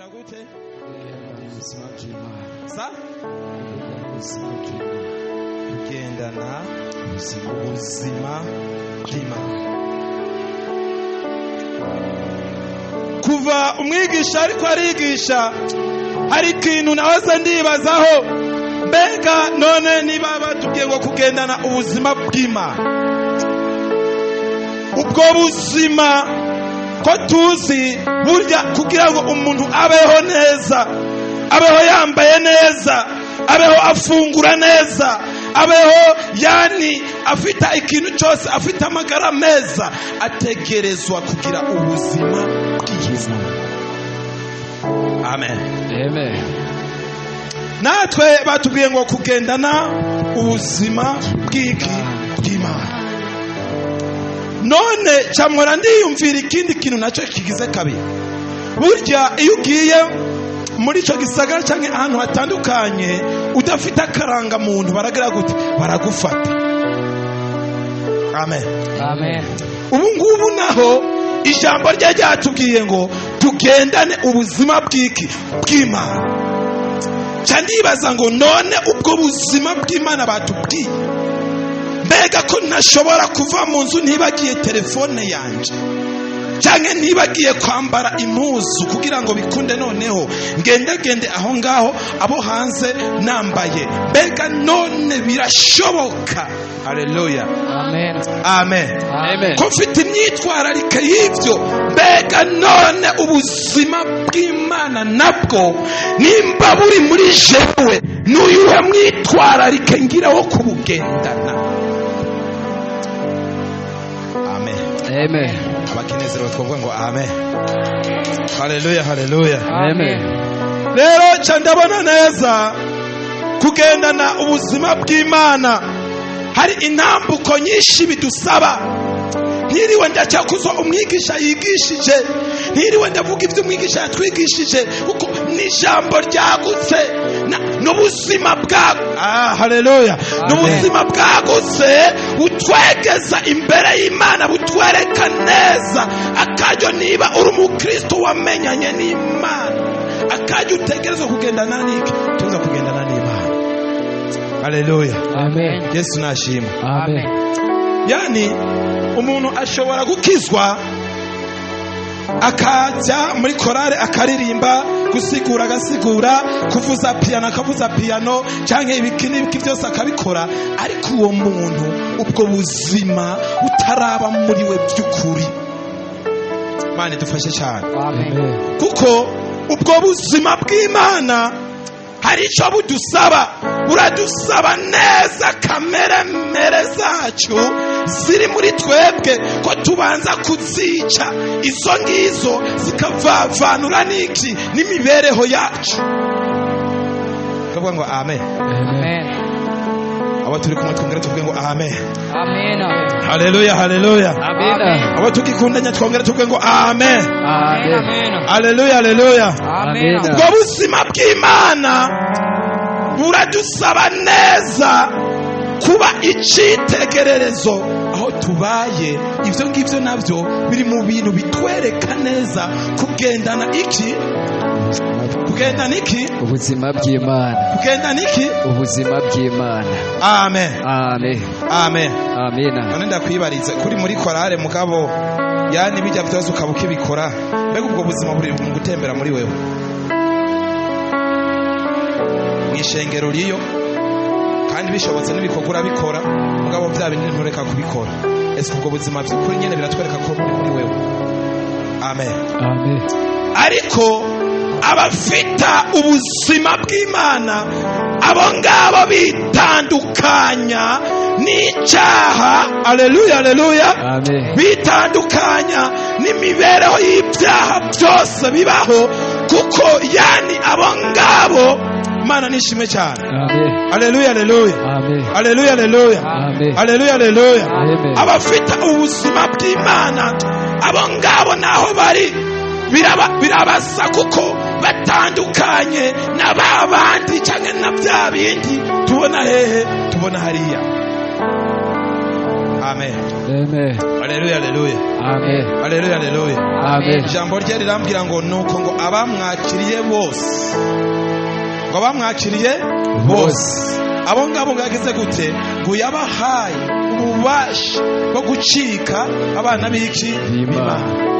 Kugira gute? Ubuzima bw'Imana. Sa? Ubuzima bw'Imana. Kugendana ubuzima bw'Imana. Kuva umwigisha ariko arigisha, hari ikintu nahoze ndibazaho, mbega none niba batubwiye ngo kugendana ubuzima bw'Imana, ubwo buzima ko tuzi burya kugira ngo umuntu abeho neza, abeho yambaye neza, abeho afungura neza, abeho yani afite ikintu cyose, afite amagara meza, ategerezwa kugira ubuzima bwiza. Amen. Amen. Natwe batubwiye ngo kugendana ubuzima bw'iki? Bw'Imana. None cyamora ndiyumvira ikindi kintu nacyo kigize kabiri. Burya iyo ugiye muri icyo gisagara cyangwa ahantu hatandukanye udafite akaranga muntu, baragira gute? Baragufata. Amen. Amen. Ubu ngubu naho ijambo rye ryatubwiye ngo tugendane ubuzima bw'iki? Bw'Imana. Nca ndibaza ngo none ubwo buzima bw'Imana batubwiye, mbega ko ntashobora kuva mu nzu ntibagiye telefone yanje, cyangwa ntibagiye kwambara impuzu kugira ngo bikunde, noneho ngendagende aho ngaho abo hanze nambaye, mbega none birashoboka? Haleluya. Amen. Amen. Amen. Ko mfite imyitwararike y'ibyo, mbega none ubuzima bw'Imana nabwo nimba buri muri jewe, n'uyuhe mwitwararike ngira wo kubugendana? Amen. Amen. Abakinezerewe twavuga ngo amen. Haleluya, haleluya. Amen. Rero nca ndabona neza kugendana ubuzima bw'Imana hari intambuko nyinshi bidusaba. Ntiriwe ndacyakuza umwigisha yigishije, ntiriwe ndavuga ibyo umwigisha yatwigishije, kuko ni ijambo ryagutse n'ubuzima bwa haleluya, n'ubuzima bwagutse butwegeza imbere y'Imana, butwereka neza akaryo niba uri umukristo wamenyanye n'Imana, akaryo utegerezwa kugendana n'iki? Tuza kugendana n'Imana. Haleluya. Amen. Yesu nashimwe. Amen. Yani umuntu ashobora gukizwa akajya muri korale akaririmba, gusigura agasigura, kuvuza piano akavuza piano, cyangwa ibiki n'ibiki byose akabikora, ariko uwo muntu ubwo buzima butaraba muri we by'ukuri. Imana idufashe cyane. Amen. Kuko ubwo buzima bw'Imana hari icyo budusaba, buradusaba neza kamere mere zacu ziri muri twebwe ko tubanza kuzica, izo ngizo zikavavanura n'iki? N'imibereho yacu. Tukavuga ngo amen. Amen. Abo turi kumwe twongere tuvuge ngo amen. Amen. Haleluya, haleluya. Amen. Abo tugikundanya twongere tuvuge ngo amen. Amen. Haleluya, haleluya. Amen. Ubwo buzima bw'Imana buradusaba neza kuba icyitegererezo aho tubaye. Ibyo ngibyo nabyo biri mu bintu bitwereka neza kugendana iki? Kugendana iki? Ubuzima bw'Imana. Kugendana iki? Ubuzima bw'Imana. Amen. Amen. Amen. Amen. None ndakwibarize, kuri muri korale mugabo yani bijya byose ukaba ukibikora, mbega ubwo buzima buri mu gutembera muri wewe? Mwishengero riyo kandi bishobotse n'ibikorwa urabikora, mugabo bya bindi ntureka kubikora. Ese ubwo buzima by'ukuri nyene biratwereka ko buri muri wewe? Amen. Amen. Ariko abafita ubuzima bw'Imana abo ngabo bitandukanya n'icyaha. Haleluya, haleluya. Amen. Bitandukanya n'imibereho y'ibyaha byose bibaho, kuko yani abo ngabo Imana nishimwe cyane. Amen. Haleluya, haleluya. Amen. Haleluya, haleluya. Amen. Haleluya, haleluya. Amen. Abafite ubuzima bw'Imana abo ngabo naho bari birabasa, kuko batandukanye na ba bandi cyangwa na bya bindi tubona hehe? Tubona hariya. Amen. Amen. Haleluya, haleluya. Amen. Haleluya, haleluya. Amen. Ijambo rye rirambwira ngo nuko ngo abamwakiriye bose, ngo abamwakiriye bose, abo ngabo ngo yagize gute? Ngo yabahaye ububasha bwo gucika abana b'iki? B'Imana.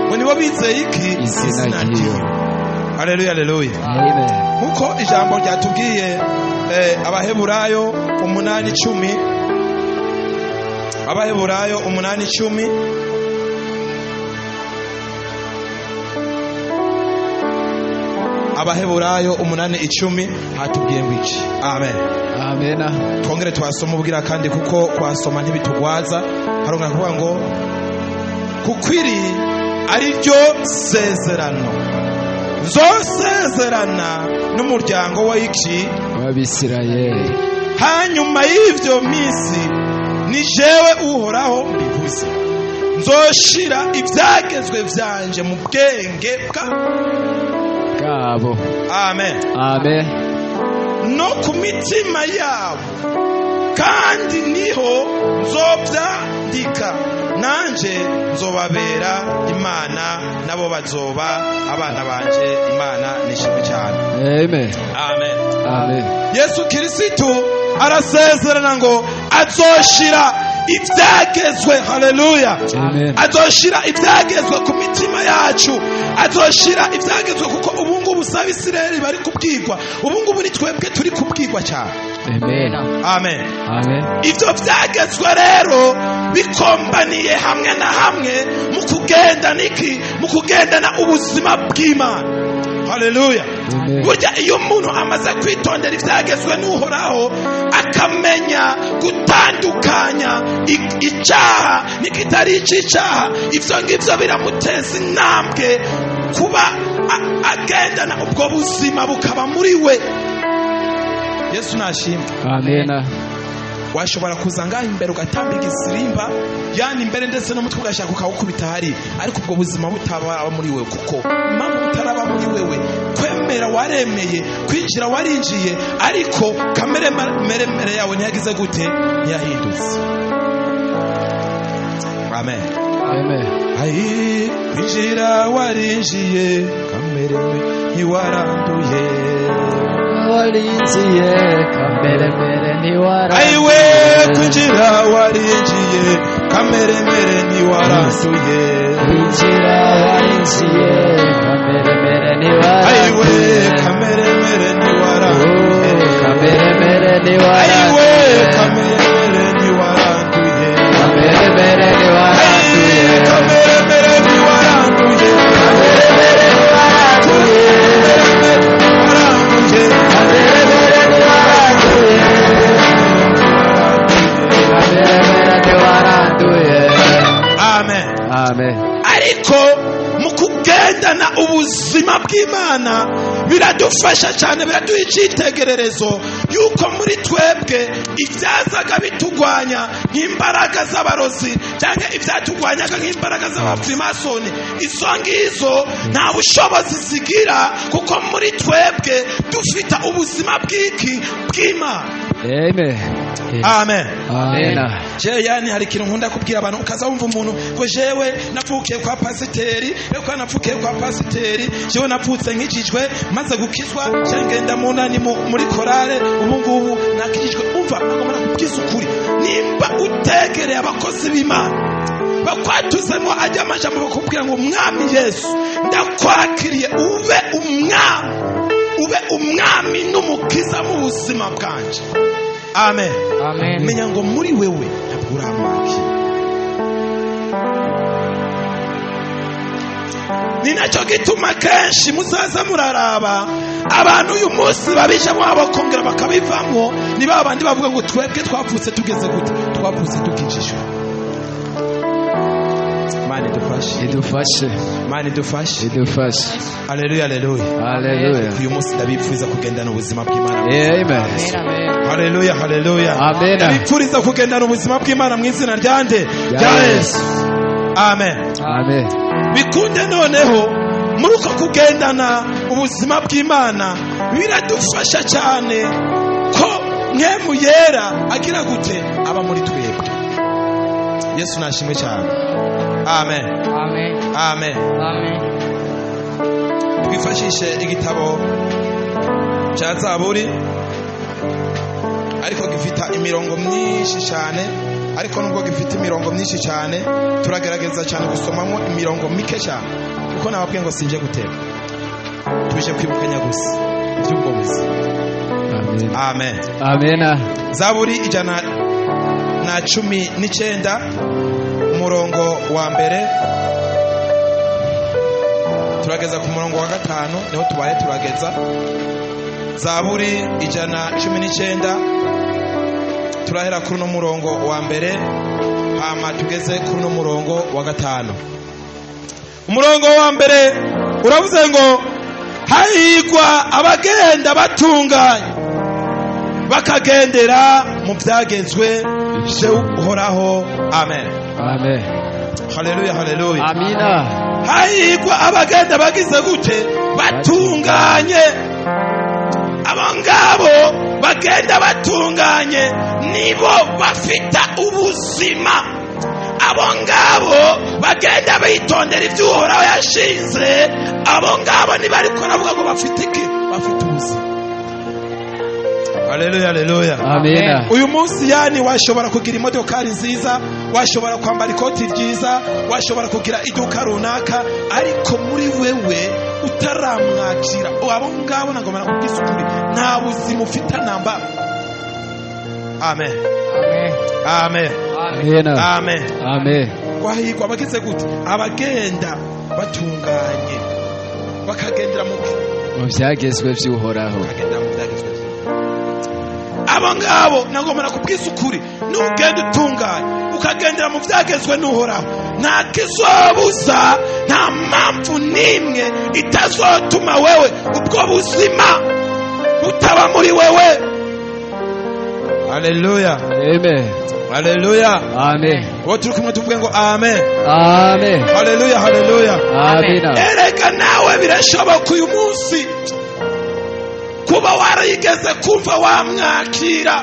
Ngo nibo bizeye iki? Izina ryiwe. Haleluya, haleluya. Amen. Nkuko ijambo ryatubwiye, Abaheburayo 8:10, Abaheburayo 8:10, Abaheburayo 8:10 hatubwiye ngo iki? Amen. Amen. Twongere twasoma ubwira kandi, kuko kwasoma ntibitugwaza. Haronga kuvuga ngo kuko iri ari ryo sezerano nzosezerana n'umuryango w'iki? W'Abisirayeli. Hanyuma y'ivyo minsi, ni jewe Uhoraho mbivuze, nzoshira ivyagezwe vyanje mu bwenge bwa bwabo. Amen. Amen. No ku mitima yabo, kandi niho nzovyandika, nanje nzobabera Imana, nabo bazoba abana banje. Imana nishimwe cyane. Amen. Amen. Amen. Yesu Kirisitu arasezerana ngo azoshira ibyagezwe, haleluya, Amen. azoshira ibyagezwe ku mitima yacu, azoshira ibyagezwe, kuko ubu ngubu si Abisirayeli bari kubwirwa, ubu ngubu ni twebwe turi kubwirwa cyane. Amen. Amen. Amen. Ibyo byagezwe rero bikombaniye hamwe na hamwe mu kugenda niki? Mu kugendana ubuzima bw'Imana, haleluya. Amen. Burya iyo umuntu amaze kwitondera ibyagezwe n'Uhoraho, akamenya gutandukanya icyaha n'ikitari icy'icyaha, ibyo ngibyo biramuteza intambwe kuba agendana ubwo buzima, bukaba muri we. Yesu nashimwe. Amen. Washobora kuza ngaha imbere ugatamba igisirimba, yani imbere, ndetse n'umutwe ugashaka ukawukubita hari, ariko ubwo buzima butaba muri wewe. Kuko impamvu butaraba muri wewe, kwemera waremeye, kwinjira warinjiye, ariko kamere mere yawe ntiyagize gute? Ntiyahindutse. Amen. Amen. Ayi, kwinjira warinjiye, kamere ntiwaranduye. Warinjiye, kamere mere ntiwaranduye. Ayiwe, kwinjira warinjiye, kamere mere ntiwaranduye. Kwinjira warinjiye, kamere mere Ayiwe, ntiwaranduye. kamere mere ntiwaranduye. Oh, kamere mere Ayiwe, ntiwaranduye. kamere mere ntiwaranduye. Kamere mere Ayi, ntiwaranduye. kamere mere ntiwaranduye. Kamere mere ntiwaranduye. Waranduye. Kamere mere ntiwaranduye. Kamere mere ntiwaranduye. Amen. Amen. Ariko mu kugendana ubuzima bw'Imana biradufasha cyane, biraduha icyitegererezo yuko muri twebwe ibyazaga bitugwanya nk'imbaraga z'abarozi, cyangwa ibyatugwanyaga nk'imbaraga z'abapfimasoni, izo ngizo nta bushobozi zigira, kuko muri twebwe dufite ubuzima bw'iki? Bw'Imana. Amen. Amen. Amen. Je yani hari ikintu nkunda kubwira abantu, ukaza wumva umuntu ngo jewe navukiye kwa pasiteri, reko navukiye kwa pasiteri, jewe navutse nkijijwe, maze gukizwa ngenda mu nani muri korale, ubu ngubu nakijijwe. Umva, agomba kubwiza ukuri, nimba utegereye abakozi b'Imana bakwatuzemo ajya amajambo, bakubwira ngo Umwami Yesu ndakwakiriye, ube umwami, ube umwami n'umukiza mu buzima bwanje, amen. Amen. Menya ngo muri wewe ntabwo uramwakira. Ni nacyo gituma kenshi muzaza muraraba abantu uyu munsi babijamo, bakongera bakabivamo, ni ba bandi bavuga ngo twebwe twavutse tugeze gute? Twavutse dukijijwe. Imana idufashe. Idufashe. Imana idufashe. Idufashe. Haleluya, haleluya. Haleluya. Uyu munsi ndabipfuriza kugendana ubuzima bw'Imana. Amen. Haleluya, haleluya. Amen. Ndabipfuriza kugendana ubuzima bw'Imana mu izina rya nde? Rya Yesu. Amen. Amen. Bikunde noneho muri uko kugendana ubuzima bw'Imana biradufasha cyane ko Mpwemu Yera agira gute? Aba muri twebwe. Yesu nashimwe cyane. Amen. Amen. Amen. Amen. Twifashishe igitabo cya Zaburi, ariko gifite imirongo myinshi cyane. Ariko nubwo gifite imirongo myinshi cyane, turagerageza cyane gusomamo imirongo mike cyane, kuko nababwiye ngo sinje guteba, tuje kwibukanya gusa iby'ubwo buzima. Amen. Amen. Amen. Zaburi 119, umurongo wa mbere turageza ku murongo wa 5, niho tubaye turageza. Zaburi 119, turahera kuri uno murongo wa mbere, hama tugeze kuri uno murongo wa 5. Umurongo wa mbere uravuze ngo: hahigwa abagenda batunganye, bakagendera mu byagezwe Uhoraho. Amen. Amen. Haleluya, haleluya. Amina. Hahigwa abagenda bagize gute? Batunganye. Abo ngabo bagenda batunganye nibo bafite ubuzima. Abo ngabo bagenda bitondera ibyo Uhoraho yashinze, abo ngabo nibariko navuga ngo bafite iki? Bafite ubuzima. Haleluya, haleluya. Amina. Uyu munsi yani washobora kugira imodokari nziza, washobora kwambara ikoti ryiza, washobora kugira iduka runaka, ariko muri wewe utaramwakira, abo ngabo nagomba kubwiza ukuri, nta buzima ufite namba. Amen. Amen. Amen. Amen. Amen. Amen. Wahigwa abagize gute? Abagenda batunganye, bakagendera mu Mu byagezwe by'Uhoraho. Bakagenda mu byagezwe. Abo ngabo nagomba kubwiza ukuri, nugenda utunganye ukagendera mu byagezwe n'Uhoraho, nta kizobuza, nta mpamvu n'imwe itazotuma wewe ubwo buzima butaba muri wewe. Haleluya. Amen. Haleluya. Amen. Uwo turi kumwe tuvuge ngo amen. Amen. Haleluya, haleluya. Amina. Erega nawe birashoboka uyu munsi kuba warigeze kumva wamwakira,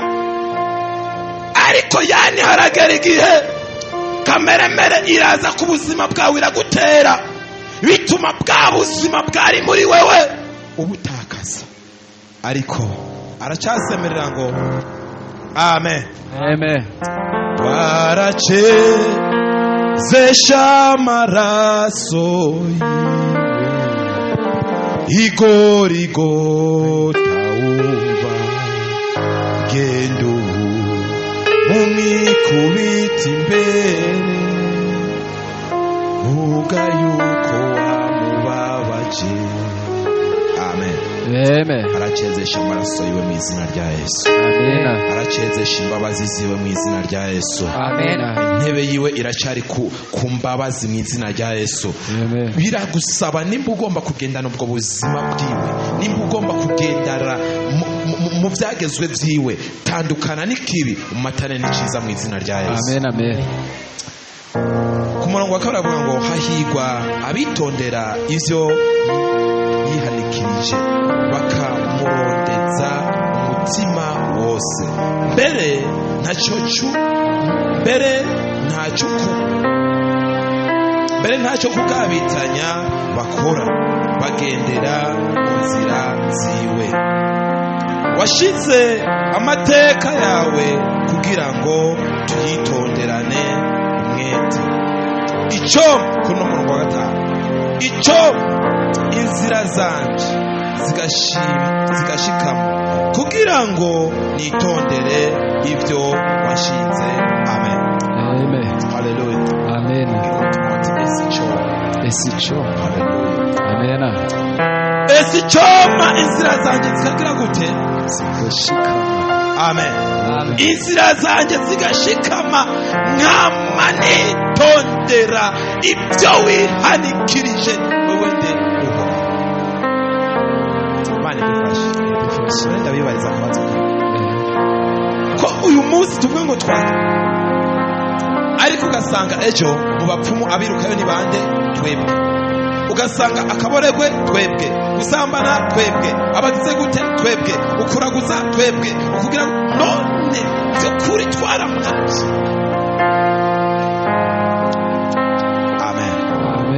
ariko yani haragera igihe kameremere iraza ku buzima bwawe iragutera, bituma bwa buzima bwari muri wewe ubutakaza. Ariko aracyasemerera ngo amen. Amen. Twaracezesha amaraso yiwe igorigota, uba genda ubu mumwikubita imbere, vuga yuko wamubabaje. Amen. Amen. Aracezesha amaraso yiwe mu izina rya Yesu. Amina. Aracezesha imbabazi ziwe mu izina rya Yesu. Amina. Intebe yiwe iracyari ku mbabazi mu izina rya Yesu. Amen. Biragusaba nimba ugomba kugendana ubwo buzima bwiwe, nimba ugomba kugendana mu byagezwe byiwe, tandukana n'ikibi, umatane n'icyiza mu izina rya Yesu. Amen. Amen. Ku murongo wa kabiri avuga ngo: hahigwa abitondera ivyo yihanikirije, bakamurondeza umutima wose. Mbere ntacyo cu mbere ntacyo ku mbere ntacyo kugabitanya bakora, bagendera mu nzira ziwe. Washize amateka yawe kugira ngo tuyitonderane umwete. Icyo kuno murongo wa 5, icyo inzira zanje zigashikama, kugira ngo nitondere ibyo washinze. Amen. Amen. Haleluya. Amen. Ese icyo Ese icyo. Haleluya. Amen. Ese icyoma inzira zanjye zikagira gute? Zigashikama. Amen. Amen. Inzira zanjye zigashikama, nkama nitondera ibyo wihanikirije wewe nde Uhoraho. Imana idufashe. Wenda wibariza akabazo ko uyu munsi tuvuge ngo twari, ariko ugasanga ejo mu bapfumu abirukayo ni bande? Twebwe. Ugasanga akaboregwe twebwe, gusambana twebwe, abagize gute twebwe, ukuraguza twebwe, ukugira none by'ukuri twaramwaje.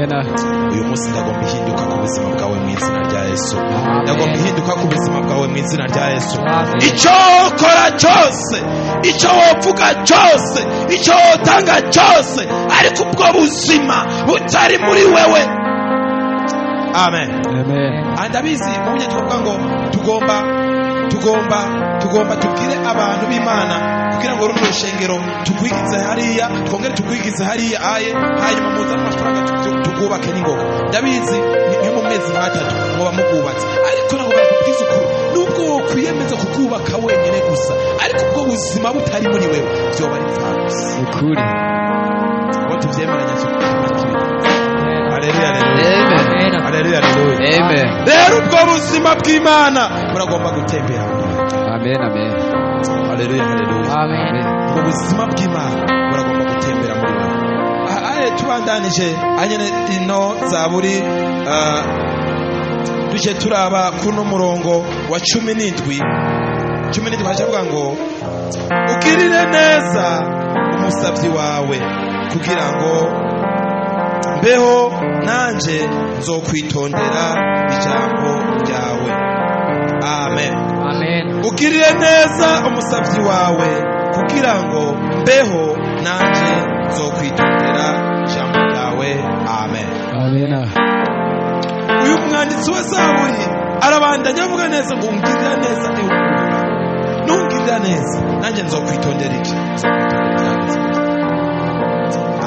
Amena. Uyu munsi ndagomba ihinduka ku buzima bwawe mu izina rya Yesu. Ndagomba ihinduka ku buzima bwawe mu izina rya Yesu. Amen. Icyo ukora cyose, icyo wovuga cyose, icyo wotanga cyose, ariko ubwo buzima butari muri wewe. Amen. Amen. Ndabizi mu buryo tuvuga ngo tugomba tubwire abantu b'Imana kugira ngo runo rushengero tugwigize hariya, twongere tugwigize hariya aye, hanyuma muzane amafaranga tugubake n'ingoga. Ndabizi ni mu mezi nk'atatu muba mugwubatse, ariko ntabwo barakubwiza ukuri. Nubwo wokwiyemeza kukubaka wenyine gusa, ariko ubwo buzima butari muri wewe, byoba ari imfabusa. Ukuri. Abo tuvyemeranya tukibiganza. Haleluya, haleluya. Amen. Haleluya, haleluya. Amen. Rero ubwo buzima bw'Imana buragomba gutembera muri wewe. Amen. Amen. Haleluya, haleluya. Amen. Ubwo buzima bw'Imana buragomba gutembera muri wewe. Aha aye tubandanije anyene ino zaburi, tuje turaba kuno murongo wa 17. 17 hacavuga ngo ugirire neza umusavyi wawe kugira ngo mbeho, nanje nzokwitondera ijambo ryawe. Amen. Amen. Ugirire neza umusavyi wawe kugira ngo mbeho, nanje nzokwitondera ijambo ryawe. Amen. Amen. Uyu mwanditsi wa zaburi arabandanya avuga neza ngo ungirira neza, ewe Uhoraho, nungirira neza nanjye nzokwitondera iki? Nzokwitondera ibyanditswe.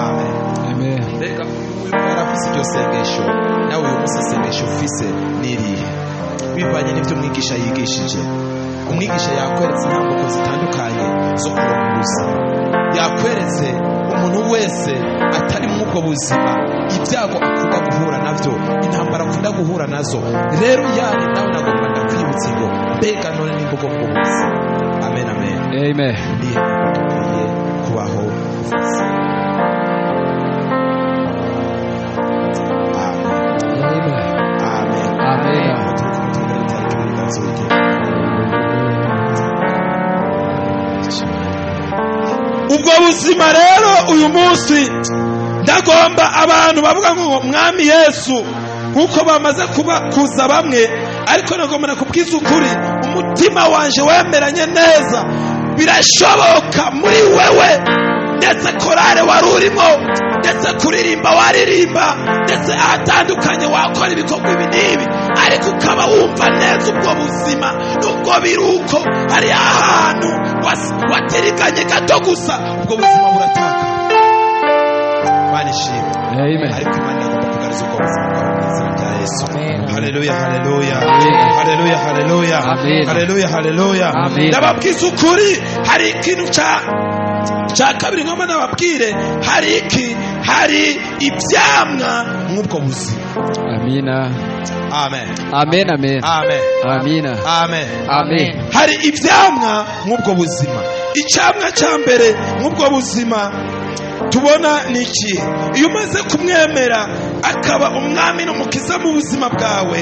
Amen. Amen. Mbega uyu yarafise iryo sengesho, nawe uyu munsi isengesho ufise n'irihe? Bivanye n'ibyo umwigisha yigishije. Umwigisha yakweretse intambuko zitandukanye zo kuronka ubuzima, yakweretse umuntu wese atari muri ubwo buzima ibyago akunda guhura navyo, intambara akunda guhura nazo. Rero yani nawe nagomba ndakwibutsa ngo mbega none nimba ugomba ubuzima. Amen, amen. Amen. Nihe ntabwo dukwiye kubaho ufise? Amen. Amen. Amen. Amen. Aho turi kumwe tugana itariki ibiganza Uwiteka. Ubwo buzima rero uyu munsi ndagomba abantu bavuga ngo Mwami Yesu, nkuko bamaze kuba kuza bamwe, ariko nagomba nakubwiza ukuri, umutima wanje wemeranye neza, birashoboka muri wewe, ndetse korale wari urimo, ndetse kuririmba waririmba, ndetse ahatandukanye wakora ibikorwa ibi n'ibi, ariko ukaba wumva neza ubwo buzima nubwo biri uko hari ahantu watiriganye gato gusa, ubwo buzima burataka. Imana ishimwe. Amen. Ariko Imana iragomba kugaruza ubwo buzima bwawe mu izina rya Yesu. Amen. Haleluya, haleluya. Amen. Haleluya, haleluya. Amen. Haleluya, haleluya. Amen. Ndababwiza ukuri, hari ikintu cya kabiri ngomba nababwire, hari iki? Hari ibyamwa mw'ubwo buzima. Amina. Amen. Amen. Amen. Amen. Amina. Amen. Amen. Hari ibyamwa mw'ubwo buzima. Icyamwa cya mbere mw'ubwo buzima tubona ni ikihe? Iyo umaze kumwemera akaba umwami n'umukiza mu buzima bwawe,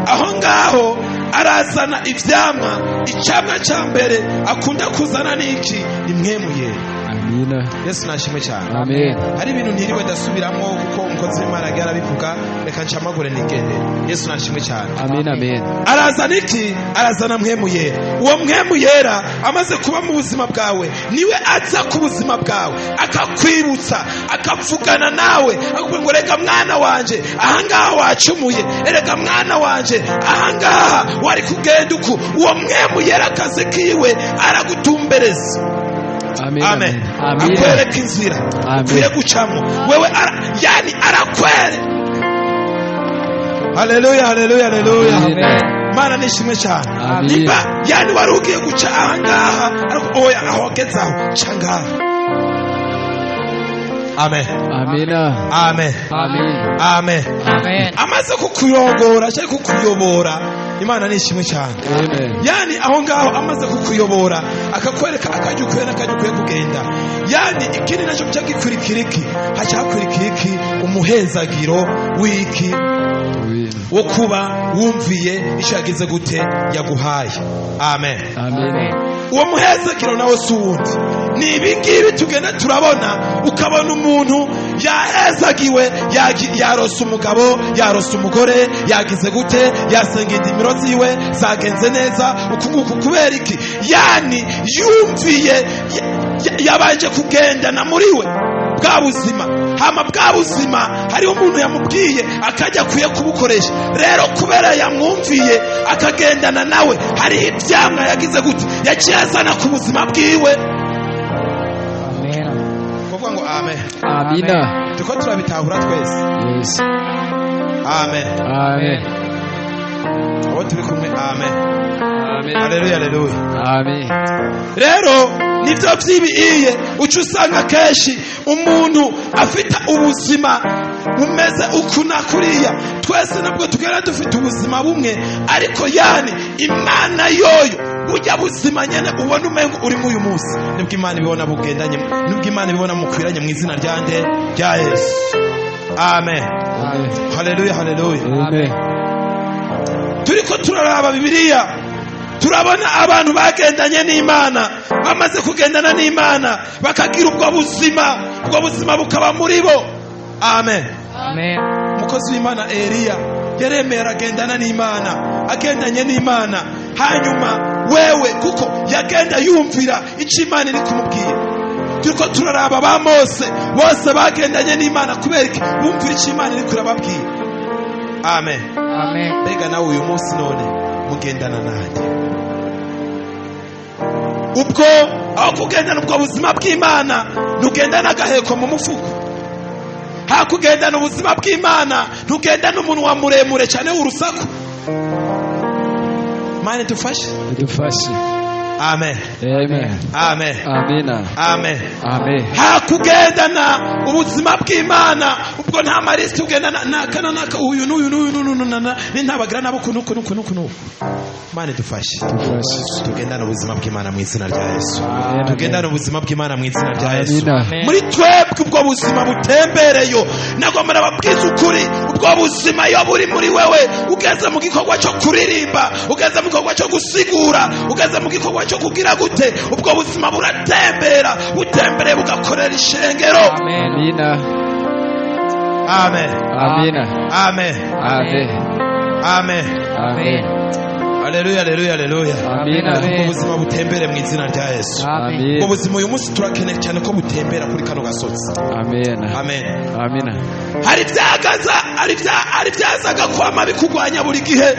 aho ngaho arazana ibyamwa. Icyamwa cya mbere akunda kuzana ni iki? Ni mwemuye. Amina. Yesu nashimwe cyane. Amen. Hari ibintu ntiriwe ndasubiramo kuko umukozi w'Imana yagiye arabivuga, reka ncamagure nigendere. Yesu nashimwe cyane. Amen. Amen. Arazana iki? Arazana mpwemu yera. Uwo mpwemu yera amaze kuba mu buzima bwawe, niwe aza ku buzima bwawe akakwibutsa, akavugana nawe, akakubwira ngo reka mwana wanje, ahangaha wacumuye, erega mwana wanje, ahangaha wari kugenda uku. Uwo mpwemu yera akazi kiwe aragutumbereza. Amen. Amen. Amen. Akwereka inzira Amen. ukwiye gucamo wewe, yani arakwere. Haleluya, haleluya, haleluya. Amen. Mana nishimwe cyane. Amen. Nimba yani wari ugiye guca ahangaha, ariko oya, aho wageze aho ca ngaha. Amen. Amina. Amen. Amen. Amen. Amen. Amaze kukuyobora cyangwa kukuyobora, Imana nishimwe cyane. Amen. Yani aho ngaho amaze kukuyobora akakwereka akajya ukwiye n'akajya ukwiye kugenda, yani ikindi nacyo cyagikurikira iki? Hacakurikira iki? Umuhezagiro w'iki? Wino. Wo kuba wumviye icyo yagize gute, yaguhaye. Amen. Amen. Uwo muhezagiro nawe si uwundi, ni ibi ngibi tugenda turabona. Ukabona umuntu yahezagiwe, yarose umugabo, yarose umugore, yagize gute, yasenga, indimiro ziwe zagenze neza, uku nguku. Kubera iki? Yani yumviye, yabanje kugendana muri we bwa buzima. Hama bwa buzima hariho umuntu yamubwiye akajya akwiye kubukoresha. Rero kubera yamwumviye akagendana nawe, hariho ibyamwa yagize gute, yaciye azana ku buzima bwiwe. Amen. Kuvuga ngo amen. Amina. Turiko turabitahura twese? Yes. Amen. Amen. Abo turi kumwe, amen. Amen. Haleluya, haleluya. Amen. Rero nibyo by'ibiiye uca usanga kenshi umuntu afite ubuzima bumeze uku na kuriya. Twese nabwo tugenda dufite ubuzima bumwe, ariko yani Imana yoyo burya buzima nyene ubona umengo urimo uyu munsi, nibwo Imana ibibona bugendanye, nibwo Imana ibibona mukwiranye mu izina rya nde? Rya Yesu. Amen. Amen. Haleluya, haleluya. Amen. Turiko turaraba Bibiliya, turabona abantu bagendanye n'Imana. Bamaze kugendana n'Imana bakagira ubwo buzima, ubwo buzima bukaba muri bo. Amen. Amen. Umukozi w'Imana Eliya yaremeye aragendana n'Imana. Agendanye n'Imana, hanyuma wewe kuko yagenda yumvira icyo Imana iri kumubwira. Turiko turaraba ba Mose bose bagendanye n'Imana. Kubera iki? Bumvira icyo Imana iri kurababwira. Amen. Amen. Mbega nawe uyu munsi none mugendana nanjye? Ubwo aho kugendana ubwo buzima bw'Imana, ntugendana agaheko mu mufuko. Hakugendana ubuzima bw'Imana, ntugendana umunwa muremure cyane w'urusaku. Mana dufashe. Dufashe. Amen. Amen. Amen. Amina. Amen. Amen. Hakugendana ubuzima bw'Imana, ubwo nta marisiti ugendana naka na naka, uyu n'uyu n'uyu n'uyu n'uyu na n'intabagira nabo uku n'uku n'uku n'uku n'uku. Mana dufashe. Dufashe. Tugendane ubuzima bw'Imana mu izina rya Yesu. Amen. Tugendane ubuzima bw'Imana mu izina rya Yesu. Amina. Amen. Muri twebwe ubwo buzima butembereyo. Nagomba nababwiza ukuri, ubwo buzima iyo buri muri wewe, ugeze mu gikorwa cyo kuririmba, ugeze mu gikorwa cyo gusigura, ugeze mu gikorwa cyo kugira gute, ubwo buzima buratembera, butembereye bugakorera ishengero. Amen. Amina. Amen. Amina. Amen. Amen. Amen. Amen. Aleluya, aleluya, aleluya. Amina. Ubwo buzima butembere mu izina rya Yesu. Amen. Ubwo Amen. buzima uyu munsi turakeneye cyane ko butembera kuri kano gasozi. Amen. Amen. Amina. Hari byagaza, hari byazaga kwama bikugwanya buri gihe,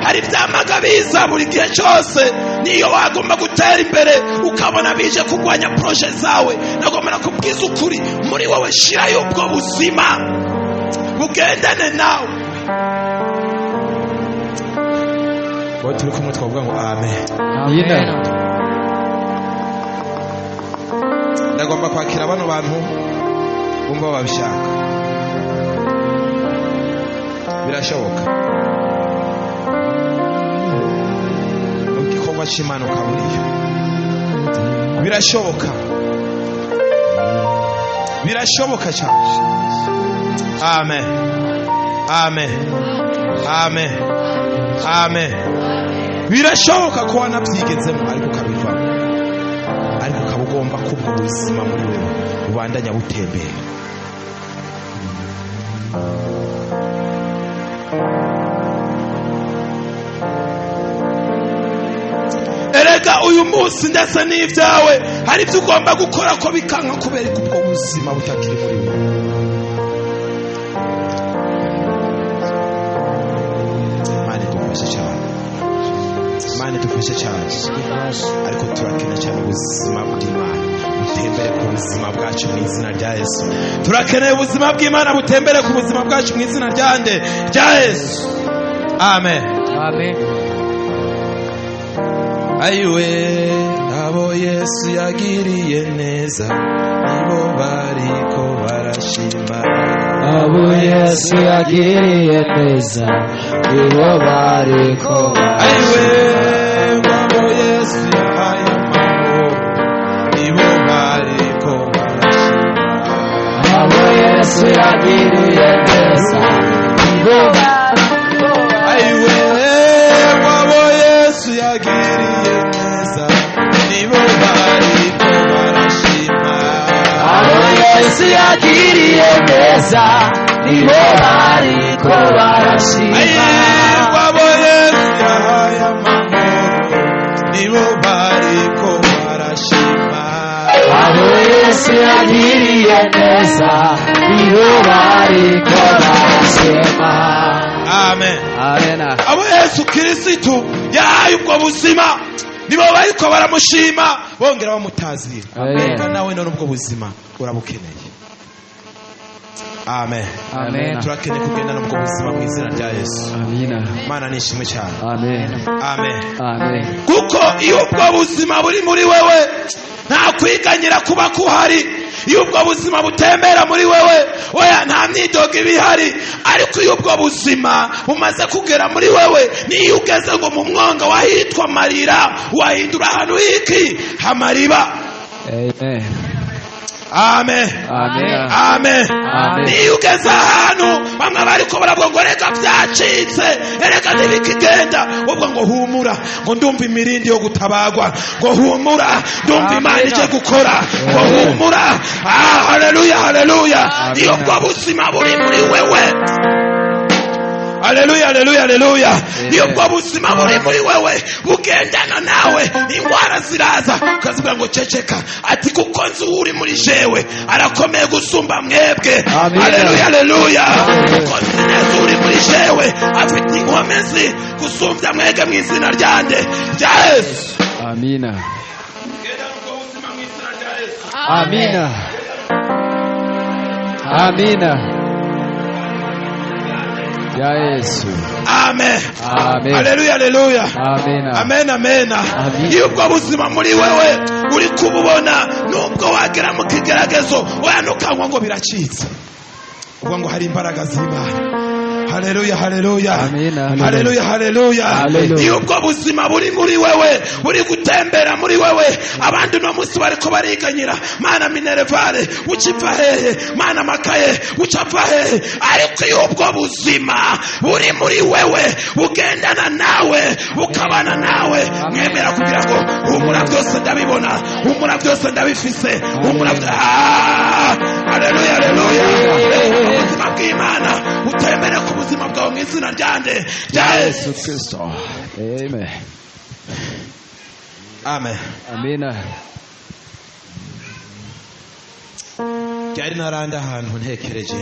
hari byamaga biza buri gihe cyose. Niyo wagomba gutera imbere, ukabona bije kurwanya projets zawe. Nagomba nakubwiza ukuri, muri wowe shirayo ubwo buzima, bugendane nawe. Wowe turi kumwe twavuga ngo amen. Amina. Ndagomba kwakira bano bantu bumva babishaka. Birashoboka mu gikorwa cy'Imana ukaburiyo. Birashoboka, birashoboka cyane. Amen, amen, amen, amen. Birashoboka ko wanabyigezemo ariko ukabivamo, ariko ukaba ugomba ko ubwo buzima muri wewe bubandanya butembera. Erega uyu munsi ndetse n'ibyawe, hari ibyo ugomba gukora ko bikanka kubera ko ubwo buzima butakiri muri wowe. Imana idufashe cyane, Imana idufashe cyane. Ariko turakeneye cyane ubuzima bw'Imana butembere ku buzima bwacu mu izina rya Yesu. Turakeneye ubuzima bw'Imana butembere ku buzima bwacu mu izina rya nde? Rya Yesu. Amen. Amen. Ayiwe, abo Yesu yagiriye neza nibo bariko barashima. Abo Yesu yagiriye neza nibo bariko. Ayiwe, abo Yesu yahaye amahoro nibo bariko barashima. Abo Yesu yagiriye neza. Nibo Ayiwe, abo Yesu yagiriye neza nibo bariko barashima. Abo Yesu yagiriye neza nibo bariko barashima. Ayiwe, abo Yesu yahaye amahoro nibo bariko barashima. Abo Yesu yagiriye neza nibo bariko barashima. Amen. Amen. Abo Yesu Kirisitu yahaye ubwo buzima nibo bariko baramushima bongera bamutazira. Amen. Mbega nawe none ubwo buzima urabukeneye? Amen. Amen. Turakeneye kugendana ubwo buzima mu izina rya Yesu. Amina. Imana nishimwe cyane. Amen. Amen. Amen. Kuko iyo ubwo buzima buri muri wewe nta kwiganyira kuba kuhari. Iyo ubwo buzima butembera muri wewe, oya, nta myidogo iba ihari. Ariko iyo ubwo buzima bumaze kugera muri wewe, niyo ugeze ngo mu mwonga wahitwa amarira wahindura ahantu hiki hamariba. Amen. Amen. Amen. Amen. Amen. Niyo ugeze ahantu bamwe bariko baravuga ngo reka byacitse, reka ntibikigenda, ubwo ngo humura, ngo ndumva imirindi yo gutabagwa, ngo humura, ndumva Imana ije gukora, ngo humura. Ah, haleluya, haleluya. Iyo ubwo buzima buri muri wewe, haleluya, haleluya, haleluya. Iyo ubwo buzima buri muri wewe bugendana nawe, indwara ziraza ukazivuga ngo ceceka, ati kuko nzi uri muri jewe arakomeye gusumba mwebwe. Amen. Haleluya, haleluya. Kuko nzi neza uri muri jewe afite inkomezi gusumbya mwebwe mu izina ryande? Rya Yesu. Amina. Gendana ubwo buzima mu izina rya Yesu. Amina. Amina. Ya Yesu. Amen. Amen. Haleluya, haleluya. Amina. Amen, amen. Amen. Iyo ubwo buzima muri wewe uri kububona, nubwo wagera mu kigeragezo, oya, ntukanywa ngo biracitse, ubwo ngo hari imbaraga z'Imana. Haleluya, haleluya. Amina. Haleluya, haleluya. Haleluya. Iyo ubwo buzima buri muri wewe, buri gutembera muri wewe, abandi uno munsi bariko bariganyira, mana minerval ukiva hehe, mana makaye ucava hehe, ariko iyo ubwo buzima buri muri wewe bugendana nawe, bukabana nawe, mwemera kugira ngo humura, byose ndabibona, humura, byose ndabifise, humura. Ah, haleluya, haleluya. Reka ubuzima bw'Imana utembere ku buzima bwawe mu izina ryande? Rya Yesu. Yesu Kristo. Amen. Amen. Amina. Byari narandi ahantu ntekereje.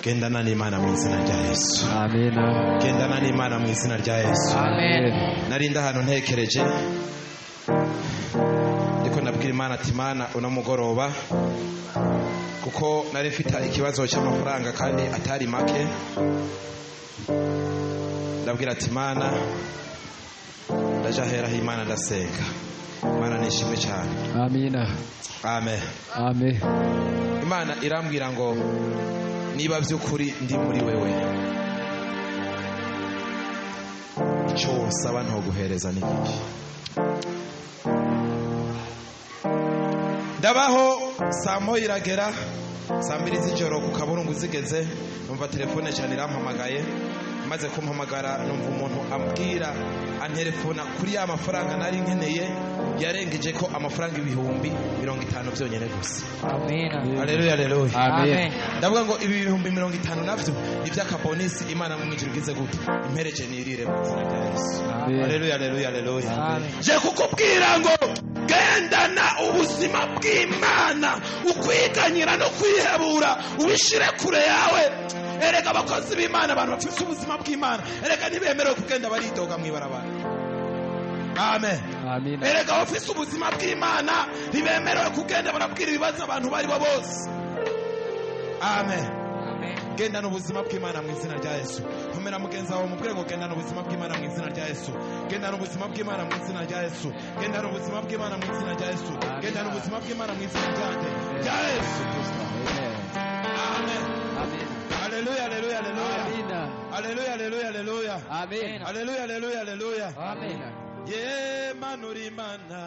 Gendana n'Imana mu izina rya Yesu. Amina. Gendana n'Imana mu izina rya Yesu. Amen. Narindi ahantu ntekereje, ndiko ndabwira Imana ati Imana, uno mugoroba, kuko nari mfite ikibazo cy'amafaranga kandi atari make, ndabwira ati Imana, ndaja aheraho Imana, ndasenga. Imana nishimwe cyane. Amina. Amen. Amen. Imana irambwira ngo niba by'ukuri ndi muri wewe, icyo wosaba ntoguhereza ni iki? Ndabaho, saa moya iragera, saa 2 z'ijoro ku kaburungu zigeze, numva telefone cyane irampamagaye. Maze kumpamagara, numva umuntu ambwira, antelefona kuri ya mafaranga nari nkeneye, yarengeje ko amafaranga 50,000 byonyine gusa. Amen. Haleluya, haleluya. Amen. Ndavuga ngo ibi 50,000 navyo ni iby'akabonisi Imana mu ijuru igize gute? Impereje nirire mu izina rya Yesu. Amen. Haleluya, haleluya, haleluya. Amen. Je kukubwira ngo gendana ubuzima bw'Imana, ukwiganyira no kwihebura ubishire kure yawe. Erega abakozi b'Imana, abantu bafite ubuzima bw'Imana, erega ntibemerewe kugenda baridoga mu ibarabara. Amen. Amina. Erega abafite ubuzima bw'Imana ntibemerewe kugenda barabwira ibibazo abantu bari bo bose. Amen. Amen. Gendana ubuzima bw'Imana mu izina rya Yesu. Nkomera mugenzi wawe, mubwire ngo gendana ubuzima bw'Imana mu izina rya Yesu. Gendana ubuzima bw'Imana mu izina rya Yesu. Gendana ubuzima bw'Imana mu izina rya Yesu. Gendana ubuzima bw'Imana mu izina ryande? Rya Yesu. Amen. Amen. Amen. Haleluya, haleluya, haleluya. Amina. Haleluya, haleluya, haleluya. Amen. Haleluya, haleluya, haleluya. Amen. Ye Mana, uri Imana.